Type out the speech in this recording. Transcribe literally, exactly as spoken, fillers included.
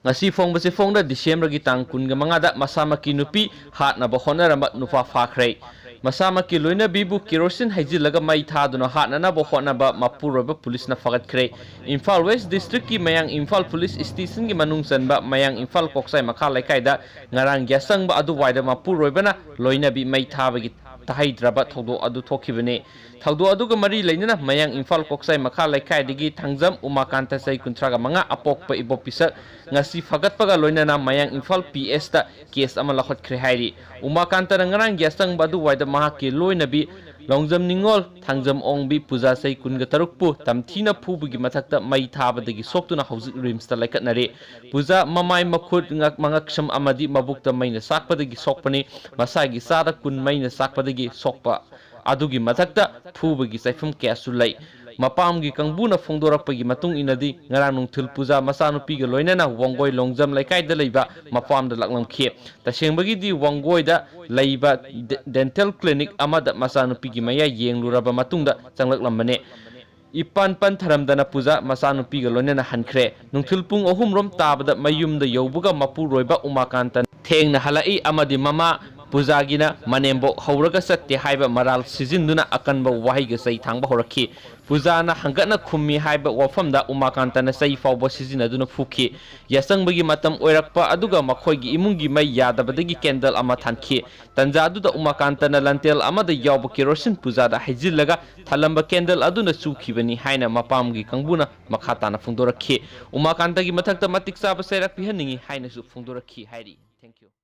ꯉꯁꯤ ꯐꯣꯡꯕꯁꯤ ꯐꯣꯡꯅ ꯗꯤꯁꯦꯝꯕꯔꯒꯤ ꯇꯥꯡ ꯀꯨꯟꯒ ꯃꯉꯥꯗ ꯃꯁꯥꯃꯛꯀꯤ ꯅꯨꯄꯤ ꯍꯥꯠꯅꯕ ꯍꯣꯠꯅꯔꯝꯕ ꯅꯨꯄꯥ ꯐꯥꯈ꯭ꯔꯦ꯫ ꯃꯁꯥꯃꯛꯀꯤ ꯂꯣꯏꯅꯕꯤꯕꯨ ꯀꯦꯔꯣꯁꯤꯟ ꯍꯩꯖꯤꯜꯂꯒ ꯃꯩ ꯊꯥꯗꯨꯅ ꯍꯥꯠꯅꯅꯕ ꯍꯣꯠꯅꯕ ꯃꯄꯨꯔꯣꯏꯕ ꯄꯨꯂꯤꯁꯅ ꯐꯒꯠꯈ꯭ꯔꯦ꯫ ꯏꯝꯐꯥꯜ ꯋꯦꯁ ꯗꯤꯁꯇ꯭ꯔꯤꯛꯀꯤ ꯃꯌꯥꯡ ꯏꯝꯐꯥꯜ ꯄꯨꯂꯤꯁ ꯁ꯭ꯇꯦꯁꯟꯒꯤ ꯃꯅꯨꯡ ꯆꯟꯕ ꯃꯌꯥꯡ ꯏꯝꯐꯥꯜ ꯀꯣꯛꯆꯥꯏ ꯃꯈꯥ ꯂꯩꯀꯥꯏꯗ ꯉꯔꯥꯡ ꯌꯥꯆꯪꯕ ꯑꯗꯨꯋꯥꯏꯗ ꯃꯄꯨꯔꯣꯏꯕꯅ ꯂꯣꯏꯅꯕꯤ ꯃꯩ ꯊꯥꯕꯒꯤ ꯇꯥꯍꯩꯗ꯭ꯔꯕ ꯊꯧꯗꯣꯛ ꯑꯗꯨ ꯊꯣꯛꯈꯤꯕꯅꯤ꯫ ꯊꯧꯗꯣꯛ ꯑꯗꯨꯒ ꯃꯔꯤ ꯂꯩꯅꯅ ꯃꯌꯥꯡ ꯏꯝꯐꯥꯜ ꯀꯣꯛꯆꯥꯏ ꯃꯈꯥ ꯂꯩꯀꯥꯏꯗꯒꯤ ꯊꯥꯡꯖꯝ ꯎꯃꯥꯀꯥꯟꯇ, ꯆꯍꯤ ꯀꯨꯟꯊ꯭ꯔꯥꯒ ꯃꯉꯥ, ꯑꯄꯣꯛꯄ ꯏꯕꯣ ꯄꯤꯁꯛ, ꯉꯁꯤ ꯐꯒꯠꯄꯒ ꯂꯣꯏꯅꯅ ꯃꯌꯥꯡ ꯏꯝꯐꯥꯜ ꯄꯤ ꯑꯦꯁꯇ ꯀꯦꯁ ꯑꯃ ꯂꯧꯈꯠꯈ꯭ꯔꯦ ꯍꯥꯏꯔꯤ꯫ ꯎꯃꯥꯀꯥꯟꯇꯅ ꯉꯔꯥꯡ ꯌꯥꯆꯪꯕ ꯑꯗꯨꯋꯥꯏꯗ ꯃꯍꯥꯛꯀꯤ ꯂꯣꯏꯅꯕꯤ ꯂꯣꯡꯖꯝ ꯅꯤꯉꯣꯜ, ꯊꯥꯡꯖꯝ ꯑꯣꯡꯕꯤ ꯄꯨꯖꯥ, ꯆꯍꯤ ꯀꯨꯟꯒ ꯇꯔꯨꯛꯄꯨ ꯇꯝꯊꯤꯅ ꯐꯨꯕꯒꯤ ꯃꯊꯛꯇ ꯃꯩ ꯊꯥꯕꯗꯒꯤ ꯁꯣꯛꯇꯨꯅ ꯍꯧꯖꯤꯛ ꯔꯤꯝꯁꯇ ꯂꯩꯈꯠꯅꯔꯤ꯫ ꯄꯨꯖꯥ ꯃꯃꯥꯏ, ꯃꯈꯨꯠ, ꯉꯛ-, ꯃꯉꯛꯁꯝ ꯑꯃꯗꯤ ꯃꯕꯨꯛꯇ ꯃꯩꯅ ꯆꯥꯛꯄꯗꯒꯤ ꯁꯣꯛꯄꯅꯤ꯫ ꯃꯁꯥꯒꯤ ꯆꯥꯗ ꯀꯨꯟ ꯃꯩꯅ ꯆꯥꯛꯄꯗꯒꯤ ꯁꯣꯛꯄ ꯑꯗꯨꯒꯤ ꯃꯊꯛꯇ ꯐꯨꯕꯒꯤ ꯆꯩꯐꯝ ꯀꯌꯥꯁꯨ ꯂꯩ꯫ ꯃꯄꯥꯝꯒꯤ ꯀꯥꯡꯕꯨꯅ ꯐꯣꯡꯗꯣꯔꯛꯄꯒꯤ ꯃꯇꯨꯡ ꯏꯟꯅꯗꯤ, ꯉꯔꯥꯡ ꯅꯨꯡꯊꯤꯜ ꯄꯨꯖꯥ ꯃꯆꯥꯅꯨꯄꯤꯒ ꯂꯣꯏꯅꯅ ꯋꯥꯡꯒꯣꯏ ꯂꯣꯡꯖꯝ ꯂꯩꯀꯥꯏꯗ ꯂꯩꯕ ꯃꯄꯥꯝꯗ ꯂꯥꯛꯂꯝꯈꯤ꯫ ꯇꯁꯦꯡꯕꯒꯤꯗꯤ ꯋꯥꯡꯒꯣꯏꯗ ꯂꯩꯕ ꯗꯦ-, ꯗꯦꯟꯇꯦꯜ ꯀ꯭ꯂꯤꯅꯤꯛ ꯑꯃꯗ ꯃꯆꯥꯅꯨꯄꯤꯒꯤ ꯃꯌꯥ ꯌꯦꯡꯂꯨꯔꯕ ꯃꯇꯨꯡꯗ ꯆꯪꯂꯛꯂꯝꯕꯅꯤ꯫ ꯏꯄꯥꯟ ꯄꯟꯊꯔꯝꯗꯅ ꯄꯨꯖꯥ ꯃꯆꯥꯅꯨꯄꯤꯒ ꯂꯣꯏꯅꯅ ꯍꯟꯈ꯭ꯔꯦ꯫ ꯅꯨꯡꯊꯤꯜ ꯄꯨꯡ ꯑꯍꯨꯝ ꯔꯣꯝ ꯇꯥꯕꯗ ꯃꯌꯨꯝꯗ ꯌꯧꯕꯒ ꯃꯄꯨꯔꯣꯏꯕ ꯎꯃꯥꯀꯥꯟꯇ ꯊꯦꯡꯅ ꯍꯜꯂꯛꯏ ꯑꯃꯗꯤ ꯃꯃꯥ ꯄꯨꯖꯥꯒꯤꯅ ꯃꯅꯦꯝꯕꯣꯛ ꯍꯧꯔꯒ ꯆꯠꯇꯦ ꯍꯥꯏꯕ ꯃꯔꯥꯜ ꯁꯤꯖꯤꯟꯗꯨꯅ ꯑꯀꯟꯕ ꯋꯥꯍꯩꯒ ꯆꯩ ꯊꯥꯡꯕ ꯍꯧꯔꯛꯈꯤ꯫ ꯄꯨꯖꯥꯅ ꯍꯪꯒꯠꯅ ꯈꯨꯝꯃꯤ ꯍꯥꯏꯕ ꯋꯥꯐꯝꯗ ꯎꯃꯥꯀꯥꯟꯇꯅ ꯆꯩ ꯐꯥꯎꯕ ꯁꯤꯖꯤꯟꯅꯗꯨꯅ ꯐꯨꯈꯤ꯫ ꯌꯥꯆꯪꯕꯒꯤ ꯃꯇꯝ ꯑꯣꯏꯔꯛꯄ ꯑꯗꯨꯒ ꯃꯈꯣꯏꯒꯤ ꯏꯃꯨꯡꯒꯤ ꯃꯩ ꯌꯥꯗꯕꯗꯒꯤ ꯀꯦꯟꯗꯜ ꯑꯃ ꯊꯥꯟꯈꯤ꯫ ꯇꯟꯖꯥ ꯑꯗꯨꯗ ꯎꯃꯥꯀꯥꯟꯇꯅ ꯂꯟꯇꯦꯜ ꯑꯃꯗ ꯌꯥꯎꯕ ꯀꯦꯔꯣꯁꯤꯟ ꯄꯨꯖꯥꯗ ꯍꯩꯖꯤꯜꯂꯒ ꯊꯥꯜꯂꯝꯕ ꯀꯦꯟꯗꯜ ꯑꯗꯨꯅ ꯆꯨꯈꯤꯕꯅꯤ ꯍꯥꯏꯅ ꯃꯄꯥꯝꯒꯤ ꯀꯥꯡꯕꯨꯅ ꯃꯈꯥ ꯇꯥꯅ ꯐꯣꯡꯗꯣꯔꯛꯈꯤ꯫ ꯎꯃꯥꯀꯥꯟꯇꯒꯤ ꯃꯊꯛꯇ ꯃꯇꯤꯛ ꯆꯥꯕ ꯆꯩꯔꯥꯛ ꯄꯤꯍꯟꯅꯤꯡꯏ ꯍꯥꯏꯅꯁꯨ ꯐꯣꯡꯗꯣꯔꯛꯈꯤ ꯍꯥꯏꯔꯤ꯫ Thank you꯫